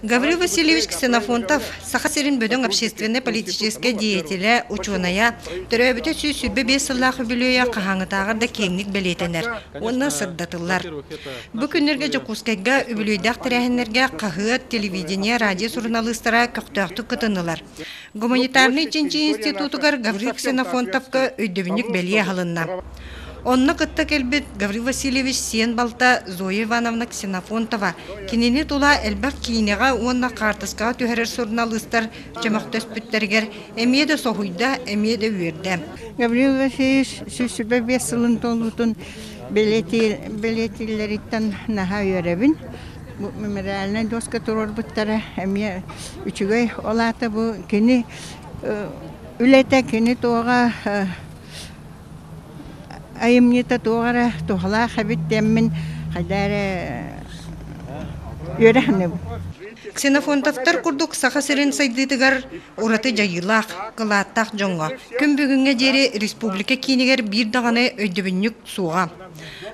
Гаврил Васильевич Ксенофонтов Саха сирин бөдөҥ общественнай-политическай деятелэ, учуонайа, төрөөбүтэ 125 сыллаах үбүлүөйэ хаһааҥҥытааҕар да киэҥник бэлиэтэнэр уонна сырдатыллар. Бу күннэргэ Дьокуускайга үбүлүөйдээх тэрээһиннэргэ хаһыат, телевидение, радио суруналыыстара көхтөөхтүк кытыннылар. Гуманитарнай чинчийии институтугар Гаврил Ксенофонтовка өйдөбүнньүк бэлиэ аһылынна. Онно кытта кэлбит Гаврил Васильевич сиэн балта Зоя Ивановна Ксенофонтова кинини тула элбэх киинэҕэ уонна хаартыскаҕа түһэрэр суруналыыстар чөмөхтөспүттэригэр эмиэ да соһуйда, эмиэ да үөрдэ. Гаврил Васильевич 125 сылын туолуутун бэлиэтииллэриттэн наһаа үөрэбин. Бу мемориальнай доска туруорбуттара эмиэ үчүгэй. Ол аата бу кини үлэтэ, кини туоҕа айымньыта туох эрэ туһалаах эбит диэммин хайда эрэ үөрэ саныыбын. Ксенофонтовтар курдук Саха сирин сайдыытыгар ураты дьайыылаах, кылааттаах дьоҥҥо күн бүгүҥҥэ диэри республика киинигэр биир даҕаны өйдөбүнньүк суоҕа.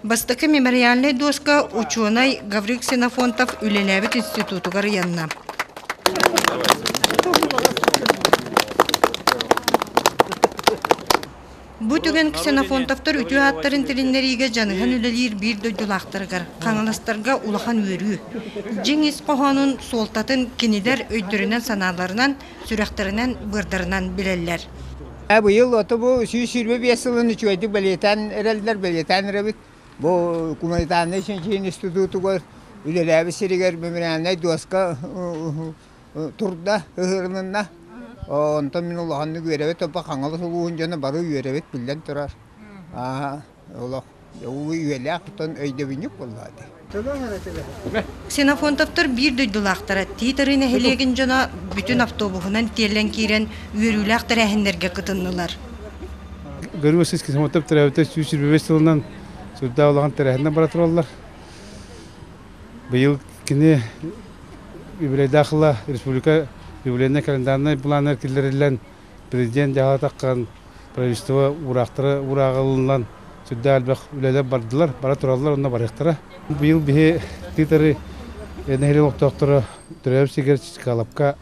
Бастакы мемориальнай дуоска учуонай Гаврил Ксенофонтов үлэлээбит институтугар ыйанна. Бу түгэн Ксенофонтовтар үтүө ааттарын тилиннэриигэ дьаныһан үлэлиир биир дойдулаахтарыгар Хаҥаластарга улахан үөрүү. Дьиҥ ис хоһоонун суолтатын кинилэр өйдөрүнэн-санааларынан, сүрэхтэринэн-быардарынан билэллэр. Быйыл ото бу 125 сылын үчүгэйдик бэлиэтээн эрэллэр, бэлиэтээн эрэбит. Бу гуманитарнай чинчийии институтугар үлэлээбит сиригэр мемориальнай дуоска турда, ыһыырынна. Онтон мин улаханнык үөрэбит, опа Хаҥалас улууһун дьоно бары үөрэбит, биллэн турар. Олох үйэлээх тутан өйдөбүнньүк буолла дии. Ксенофонтовтар биир дойдулаахтара Тиит-Арыы нэһилиэгин дьоно бүтүн автобуһунан тиэллэн киирэн үөрүүлээх тэрээһиннэргэ кытыннылар. Гаврил Васильевич Ксенофонтов төрөөбүтэ 125 сылынан сүрдээх улахан тэрээһиннэр бара тураллар. Быйыл кини юбилейдаах ыла республика юбилейнай календарнай планнар киллэриллэн президент дьаһала правительство уураахтара уурааҕылынан сүрдээх элбэх үлэлэр бардылар, бара тураллар уонна барыахтара. Быйыл биһи Тыытары нэһилиэк олохтоохторо төрөөбүт сиригэр Чичкалапка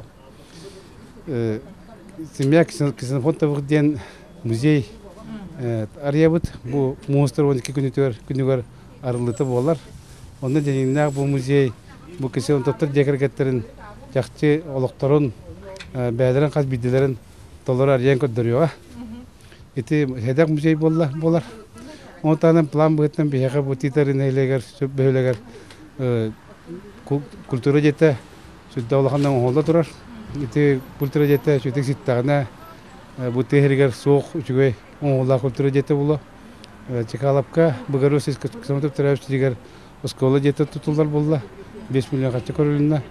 Семья Ксенофонтовых диэн музей арыйабыт. Бу муустар 12 күнүгэр, күнүгэр арыллыыта буолар. Онно дьэнииннээх бу музей бу Ксенофонтовтар дьиэ кэргэттэрин чахчы олохторун, бэйэлэрин хас биирдилэрин толору арыйан көрдөрүөҕэ. Ити сэдэх музей буолла буолар. Ону таһынан план быһыытынан биһиэхэ бу Титар нэһилиэгэр бөһүөлэгэр культура дьиэтэ сүрдээх улахан оҥоһулла турар. Ити культура дьиэтэ үчүгэйдик ситтэҕинэ бу тыа сиригэр суох үчүгэй оҥоһуулаах культура дьиэтэ буолуо. Чекалапка Быгарус Ксенофонтов сиригэр оскуола дьиэтэ тутуллар буолла. 5 миллион харчы көрүлүннэ.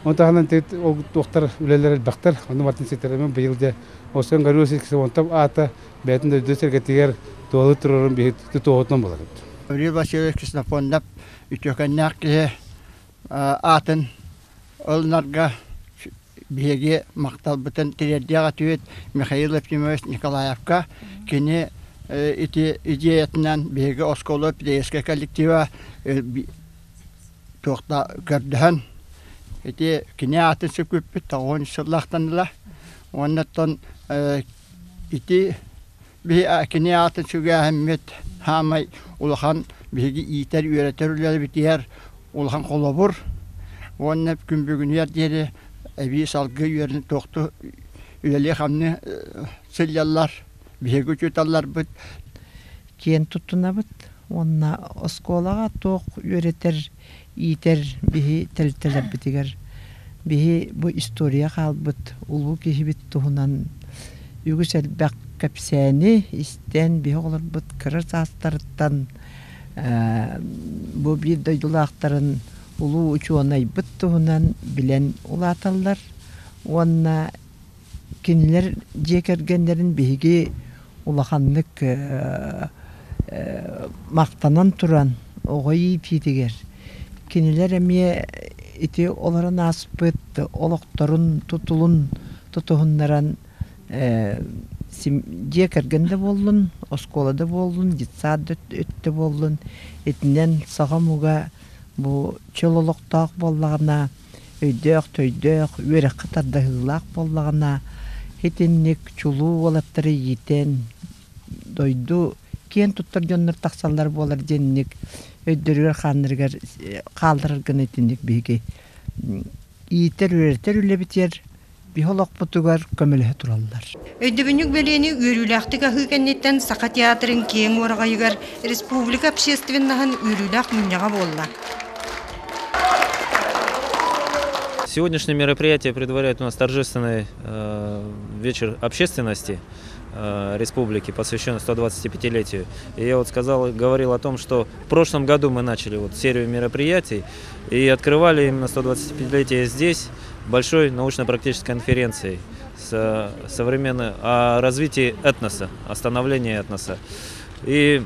Ону таһынан ол туохтар үлэлэр элбэхтэр. Ону барытын ситэрэммин быйыл дьэ Осон Гаврил Ксенофонтов аата бэйэтин дойду сэргэтигэр туолу турарын биһи туоһутунан буолар. Гаврил Васильевич Ксенофонтов үтүөкэннээх киһи аатын ылынарга биһиги махталбытын тириэрдиэх этибит Михаил Ефимович Николаевка. Кини ити идеятынан биһиги оскуола педагогическай коллектива туохта көрдөһөн ити кини аатын сүкпүппүт тоҕуон сыллаахтан ыла уонна оттон ити кини аатын сүгээһиммит хаамай улахан биһиги иитэр үөрэтэр үлэбитигэр улахан холобур уонна күн бүгүнүгэр диэри эбии салгыы үөрэн туохту үлэлии-хамныы сылдьаллар биһиги учууталларбыт Киэн туттунабыт уонна оскуолаҕа туох үөрэтэр, иитэр биһи тэрилтэлэрбитигэр биһи бу история хаалбыт улуу киһибит туһунан үгүс элбэх кэпсээни истэн биһи оҕолорбут кыра саастарыттан бу биир дойдулаахтарын улуу учуонайбыт туһунан билэн улааталлар уонна кинилэр дьиэ кэргэннэрин биһиги улаханнык махтанан туран оҕо иитиитигэр кинилэр эмиэ ити олорон ааспыт олохторун тутулун тутуһуннаран дьиэ кэргэн да буоллун, оскуола да буоллун, детсад да өттө буоллун итинэн саха омуга Бу чөл олохтоох буоллаҕына, өйдөөх-төйдөөх, үөрэххэ тардыһыылаах буоллаҕына, итинник чулуу уолаттары иитэн, дойду киэн туттар дьоннор тахсаллар буолар диэнник өйдөрүгэр-хааннарыгар хаалларар гына итинник биһиги иитэр-үөрэтэр үлэбитигэр биһи олохпутугар көмөлөһө тураллар. Өйдөбүнньүк бэлиэни үөрүүлээхтик аһыы кэнниттэн Саха театрын киэҥ уораҕайыгар республика общественноһын үөрүүлээх мунньаҕа буолла. Сегодняшнее мероприятие предваряет у нас торжественный вечер общественности республики, посвященный 125-летию. И я вот сказал, говорил о том, что в прошлом году мы начали вот серию мероприятий и открывали именно 125-летие здесь большой научно-практической конференцией с современной, о развитии этноса, о становлении этноса. И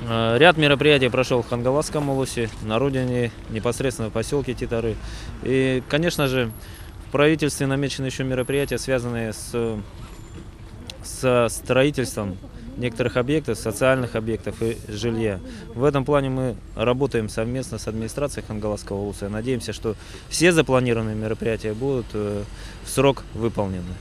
ряд мероприятий прошел в Хангаласском улусе, на родине, непосредственно в поселке Титары. И, конечно же, в правительстве намечены еще мероприятия, связанные с строительством некоторых объектов, социальных объектов и жилья. В этом плане мы работаем совместно с администрацией Хангаласского улуса. Надеемся, что все запланированные мероприятия будут в срок выполнены.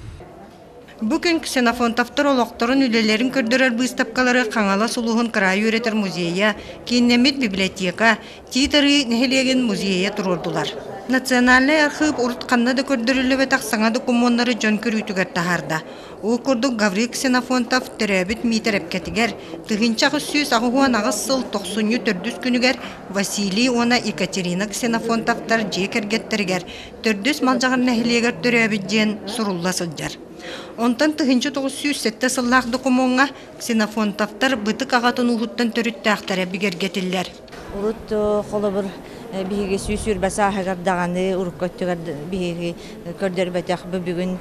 Бу күн Ксенофонтовтар олохторун үлэлэрин көрдөрөр быыстапкалары Хаҥалас улууһун кыраайы үөрэтэр музейа, кииннэммит библиотека, Тиит Арыы нэһилиэгин музейа туруордулар. Национальнай архыып урут ханна да көрдөрүллүбэтэх саҥа докумуоннары дьон көрүүтүгэр таһаарда. Ол курдук Гаврил Ксенофонтов төрөөбүт Миитэрэпкэтигэр 1888 сыл тохсунньу төрдүс күнүгэр Василий уонна Екатерина Ксенофонтовтар дьиэ кэргэттэригэр Төрдүс Малдьаҕар нэһилиэгэр төрөөбүт диэн сурулла сылдьар. Онтон 1907 сыллаах докумуоҥҥа Ксенофонтовтар Бытык аҕатын ууһуттан төрүттээхтэрэ бигэргэтиллэр. Урут холобур биһиги 120 сааһыгар даҕаны урукку өттүгэр биһиги көрдөрбөтөх бу бүгүн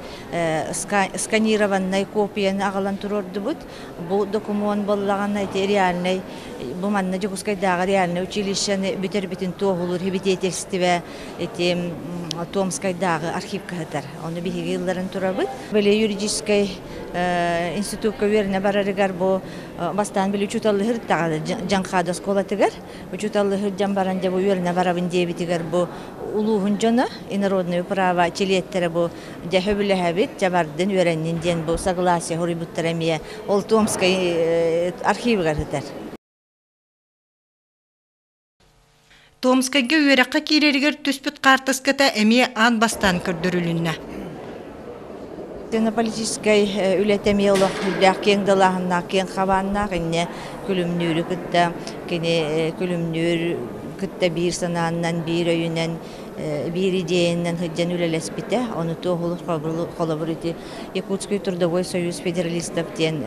сканированнай копияны аҕалан туруордубут. Бу докумуон буоллаҕына ити реальнай бу манна Дьокуускайдааҕы реальнай училищены бүтэрбитин туоһулуур свидетельстве ити Томскайдааҕы архивка сытар. Ону биһиги ылларан турабыт. Били юридическай институкка үөрэнэ барарыгар бу бастаан били учууталлыһыр даҕаны Дьаҥхаада оскуолатыгар учууталлыһыр дьон баран дьэ бу үөрэнэ барабын диэбитигэр бу улууһун дьоно инородное право чилиэттэрэ бу дьэ сөбүлэһэбит дьэ бардын үөрэннин диэн бу согласие суруйбуттара эмиэ ол Томскай архивыгар сытар. Томскайга үөрэххэ киирэригэр түспүт хаартыската эмиэ аан бастаан көрдөрүлүннэ. Политическай үлэтэ эмиэ олох сүрдээх киэҥ далааһыннаах, киэҥ хабааннаах инньэ Күлүмнүүрү кытта кини Күлүмнүүр кытта биир санааннан, биир өйүнэн, биир идеянан сылдьан үлэлэспитэ. Ону туоһулур холобур ити Якутский трудовой союз федералистов диэн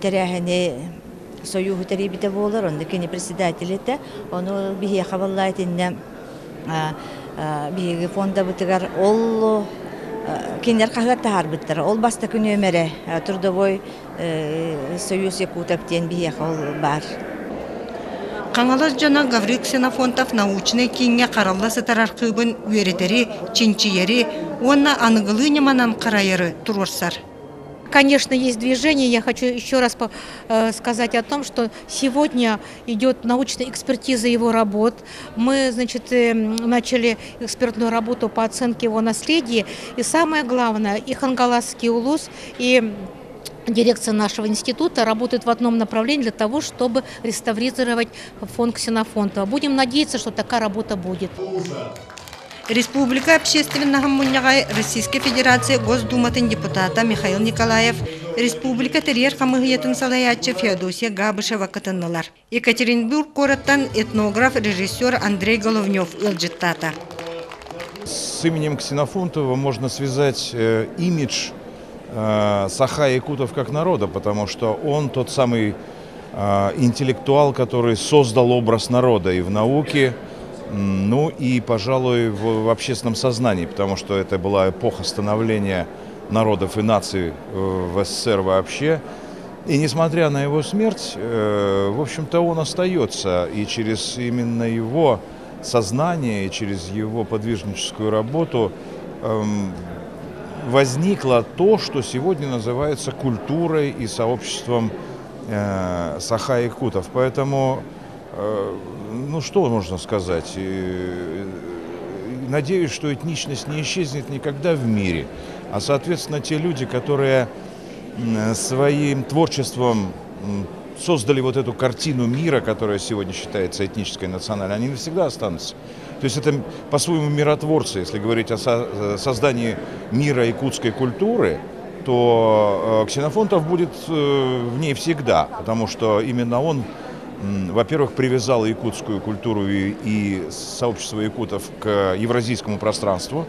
тэрээһини Союһу тэрийбитэ буолар, онно кини председатель этэ. Ону биһиэхэ буолла итиннэ биһиги фондабытыгар ол кинилэр хаһыат таһаарбыттара. Ол бастакы нүөмэрэ Трудовой союз якутов диэн биһиэхэ ол баар. Хаҥалас дьоно Гаврил Ксенофонтов научнай кииҥҥэ харалла сытар архыыбын үөрэтэри, чинчийэри уонна аныгылыы ньыманан харайары туруорсар. Конечно, есть движение. Я хочу еще раз сказать о том, что сегодня идет научная экспертиза его работ. Мы, значит, начали экспертную работу по оценке его наследия. И самое главное, и Хангаласский улус, и дирекция нашего института работает в одном направлении для того, чтобы реставрировать фонд Ксенофонтова. Будем надеяться, что такая работа будет. Республика общественного мунньаҕа Российскай Федерация Госдуматын депутата Михаил Николаев, республика тэрийэр хамыыһыйатын салайааччы Феодосия Габышева кытыннылар. Екатеринбург куораттан этнограф, режиссер Андрей Головнев ыалдьыттаата. С именем Ксенофонтова можно связать имидж саха-якутов как народа, потому что он тот самый интеллектуал, который создал образ народа и в науке, ну и, пожалуй, в общественном сознании, потому что это была эпоха становления народов и наций в СССР вообще. И несмотря на его смерть, в общем-то, он остается. И через именно его сознание, и через его подвижническую работу возникло то, что сегодня называется культурой и сообществом саха-якутов. Поэтому Ну, что можно сказать? Надеюсь, что этничность не исчезнет никогда в мире. А, соответственно, те люди, которые своим творчеством создали вот эту картину мира, которая сегодня считается этнической, национальной, они навсегда останутся. То есть это по-своему миротворцы, если говорить о создании мира якутской культуры, то Ксенофонтов будет в ней всегда, потому что именно он, во-первых, привязал якутскую культуру и сообщество якутов к евразийскому пространству,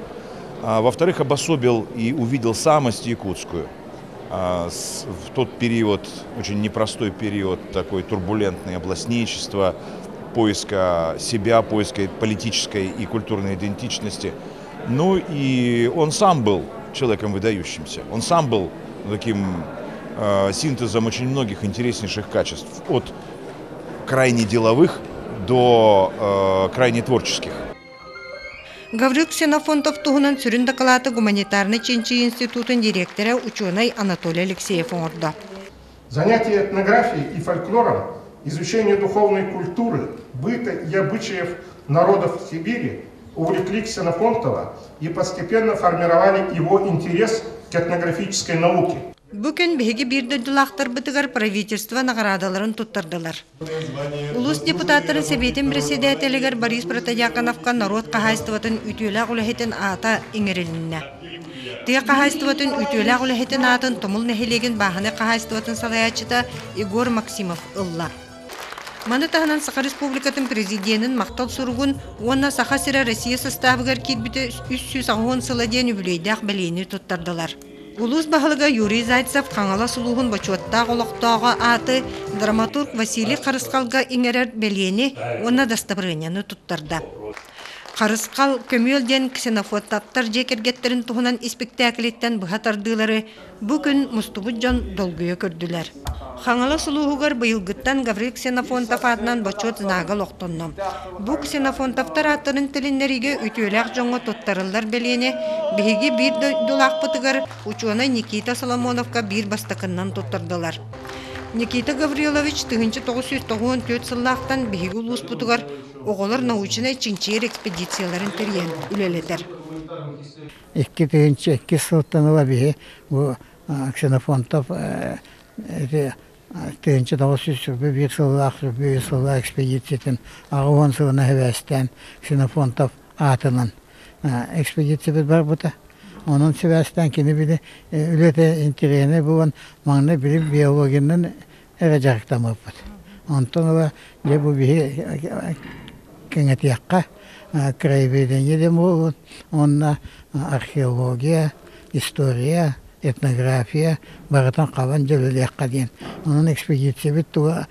а во-вторых, обособил и увидел самость якутскую в тот период, очень непростой период, такой турбулентный областничества, поиска себя, поиска политической и культурной идентичности. Ну и он сам был человеком выдающимся, он сам был таким синтезом очень многих интереснейших качеств, от крайне деловых до крайне творческих. Гаврил Ксенофонтов туһунан сүрүн дакылааты гуманитарнай чинчийии институтун директора, ученый Анатолий Алексеев оҥордо. Занятия этнографией и фольклором, изучение духовной культуры, быта и обычаев народов Сибири увлекли Ксенофонтова и постепенно формировали его интерес к этнографической науке. Бу күн биһиги биир дойдулаахтарбытыгар правительство наҕараадаларын туттардылар. Улуус депутаттарын сэбиэтин председателигэр Борис Протодьяконовка норуот хаһаайыстыбатын үтүөлээх үлэһитин аата иҥэрилиннэ. Тыа хаһаайыстыбатын үтүөлээх үлэһитин аатын Тумул нэһилиэгин бааһынай хаһаайыстыбатын салайааччыта Егор Максимов ылла. Маны таһынан Саха Республикатын Президенин махтал суругун уонна Саха сирэ Россия састаабыгар киирбитэ 380 сыла диэн үбүлүөйдээх бэлиэни туттардылар. Улуус баһылыга Юрий Зайцев Хаҥалас улууһун бочуоттаах олохтооҕо ааты драматург Василий Харысхалга иҥэрэр бэлиэни уонна дастабырыанньаны туттарда. Харысхал Көмүөл диэн ксенофонтовтар дьиэ кэргэттэрин туһунан испиктээкилиттэн быһа тардыылары бу күн мустубут дьон долгуйа көрдүлэр. Хаҥалас улууһугар быйылгыттан Гаврил Ксенофонтов аатынан бочуот знага олохтонно. Бу Ксенофонтовтар ааттарын тилиннэриигэ үтүөлээх дьоҥҥо туттарыллар бэлиэни биһиги биир дойдулаахпытыгар учуонай Никита Соломоновка биир бастакыннан туттардылар. Никита Гаврилович 1994 сыллаахтан биһиги улууспутугар оҕолор научнай чинчийэр экспедицияларын тэрийэн үлэлэтэр. 2002 сылтан ыла биһи бу Ксенофонтов ити 1921 сыллаах 21 сыллаах экспедициятын 80 сылына сибээстээн Ксенофонтов аатынан экспедициябыт барбыта. Онон сибээстээн кини били үлэтэ интэриэһинэй буолан маҥнай били биологиянан эрэ дьарыктаммыппыт. Онтон ыла дьэ бу биһи кэҥэтиэххэ краеведение диэн буолуон уонна археология, история, этнография барытын хабан дьөлөлүөххэ диэн. Онон экспедициябыт туга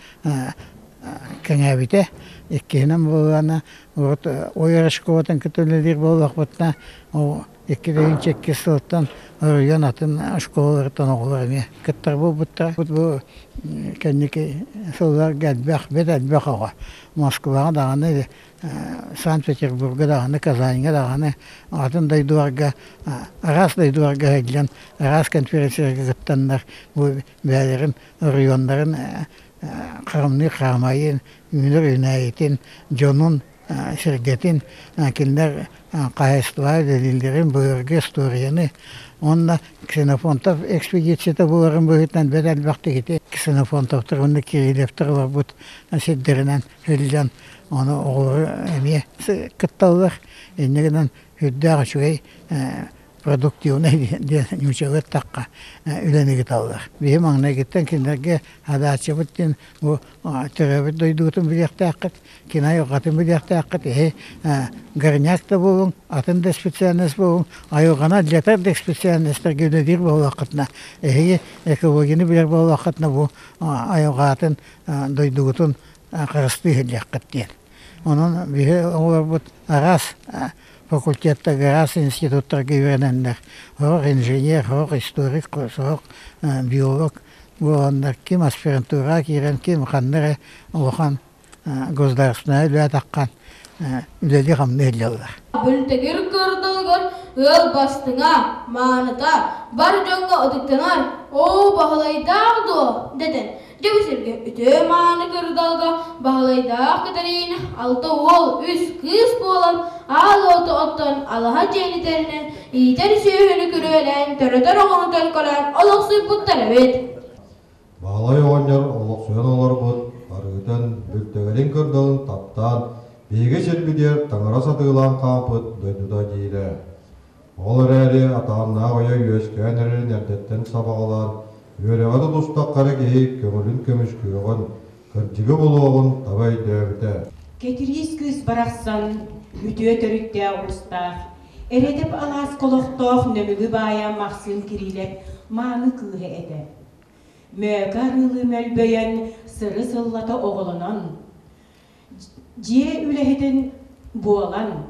кэҥээбитэ. Иккиһинэн буоллаҕына, урут ой школатын кытта үлэлиир буоллахпытына, ол 2002 сылтан оройуон атын школаларыттан оҕолор эмиэ кыттар буолбуттара. Бу кэнники сылларга элбэх, бэт элбэх оҕо. Москваҕа даҕаны, Санкт-Петербурга даҕаны, Казаньга даҕаны, атын дойдуларга, араас дойдуларга сылдьан, араас конференцияларга кыттаннар, бу бэйэлэрин оройуоннарын харамныы хаамайын, үүнэр үүнээйитин, дьонун сэргэтин, кинилэр хаһаайыстыбаҕа үлэлииллэрин, былыргы историяны уонна Ксенофонтов экспедицията буоларын быһыытынан бэрт элбэхтик ити Ксенофонтовтар уонна Кириллевтэр олорбут сирдэринэн сылдьан ону оҕолору эмиэ кытталлар. Инньэ гынан сүрдээх үчүгэй продуктивнай диэн нууччалыы эттэххэ үлэни ыыталлар. Биһи маҥнайгыттан кинилэргэ адааччыбыт диэн бу төрөөбүт дойдугутун билиэхтээххит, кини айылҕатын билиэхтээххит, эһи горняк да буолуҥ, атын да специальность буолуҥ, айылҕаны алдьатар да специальностарга үлэлиир буоллаххытына, эһиги экологияны билэр буоллаххытына бу айылҕатын дойдугутун харыстыы иһиллиэххит диэн. Онон биһи оҕолорбут араас факультеттарга, араас институттарга үөрэнэннэр, сорох инженер, сорох историк, сорох биолог буоланнар, ким аспирантураҕа киирэн, ким ханна эрэ улахан государственнай үлэ үлэлии-хамныы сылдьаллар. Бүлтэгир кырдалыгар ыал бастыҥа, мааныта, бар дьоҥҥо ытыктанар, оо, Баһылайдаах дуо дэтэн. Дьэ бу сиргэ үтүө-мааны кырдалга Баһылайдаах Кэтириинэ алта уол, үс кыыс буолан аал уоту оттон алаһа дьиэни тэринэн, иитэр сүөһүнү күрүөлээн, төрөтөр оҕону төлкөлөөн олохсуйбуттар эбит. Баһылай оҕонньор олохсуйан олорбут арыытын, бүлтэгэрин кырдалын таптаан, биһиги сирбитигэр таҥара сатыылаан хаалбыт дойдута диирэ. Ол эрээри атааннаах ойо үөскээн эрэрин эрдэттэн сабаҕалаан, үөрэҕи тутустахха эрэ киһи көҥүлүн көмүскүөҕүн, кырдьыгы булуоҕун таба өйдөөбүтэ. Кэтириис кыыс барахсан үтүө төрүттээх уустаах, Эрэдэп алааска олохтоох Нөмүгү баайа Махсыым Кириилэп мааны кыыһа этэ. Мөөкө арыылыы мөлбөйөн, сыры-сыллата оҕолонон, дьиэ үлэһитин буолан,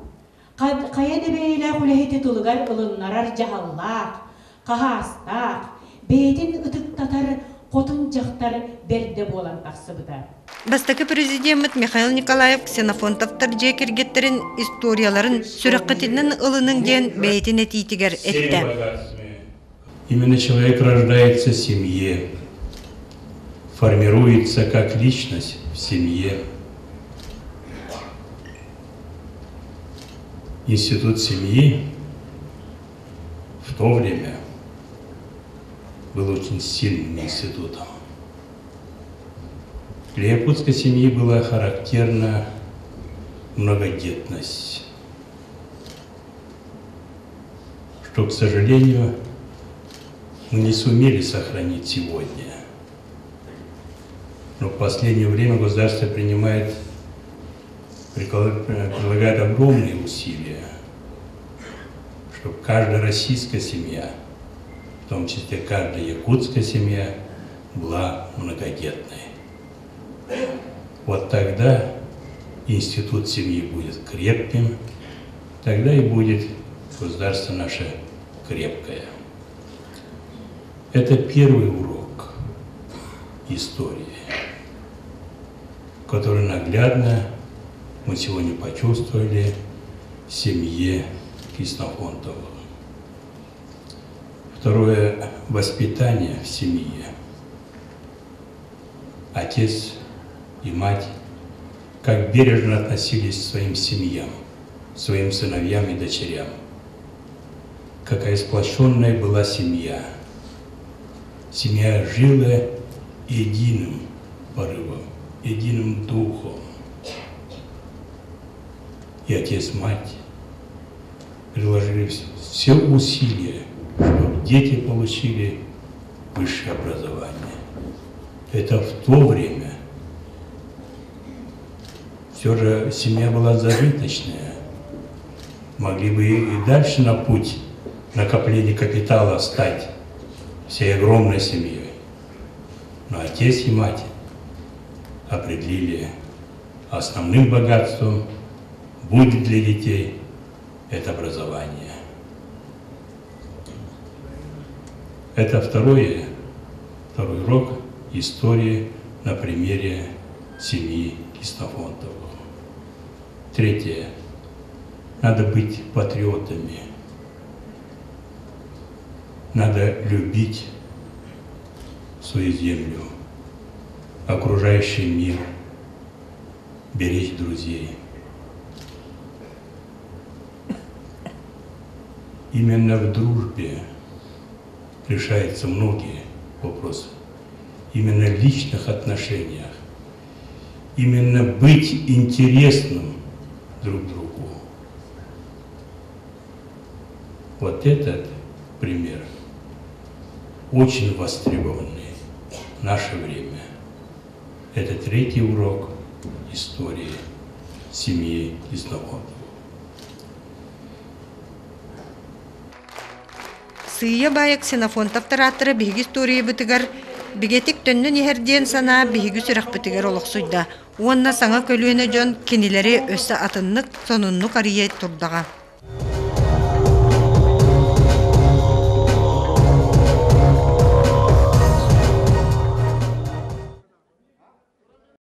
хайа да бэйэлээх үлэһити тылыгар ылыннарар дьаһаллаах, хаһаастаах, бэйэтин ытыктатар хотун дьахтар бэрдэ буолан тахсыбыта. Бастакы президеммит Михаил Николаев Ксенофонтовтар дьиэ кэргэттэрин историяларын сүрэххитинэн ылыныҥ диэн бэйэтин этиитигэр эттэ. Именно человек рождается в семье, формируется как личность в семье. Институт семьи в то время был очень сильным институтом. Для якутской семьи была характерна многодетность, что, к сожалению, мы не сумели сохранить сегодня. Но в последнее время государство принимает, прилагает огромные усилия, чтобы каждая российская семья, в том числе каждая якутская семья, была многодетной. Вот тогда институт семьи будет крепким, тогда и будет государство наше крепкое. Это первый урок истории, который наглядно мы сегодня почувствовали в семье Ксенофонтовых. Второе – воспитание в семье. Отец и мать как бережно относились к своим семьям, своим сыновьям и дочерям. Какая сплоченная была семья. Семья жила единым порывом, единым духом. И отец, мать приложили все усилия, чтобы дети получили высшее образование. Это в то время. Все же семья была зажиточная. Могли бы и дальше на путь накопления капитала стать всей огромной семьей. Но отец и мать определили основным богатством будет для детей это образование. Это второе, второй урок истории на примере семьи Ксенофонтовых. Третье. Надо быть патриотами. Надо любить свою землю, окружающий мир, беречь друзей. Именно в дружбе решаются многие вопросы. Именно в личных отношениях. Именно быть интересным друг другу. Вот этот пример очень востребованный в наше время. Это третий урок истории семьи Ксенофонтовых. Сыыйа-баайа Ксенофонтовтар ааттара биһиги историябытыгар бигэтик төннөн иһэр диэн санаа биһиги сүрэхпитигэр олохсуйда уонна саҥа көлүөнэ дьон кинилэри өссө атыннык, сонуннук арыйа турдаҕа.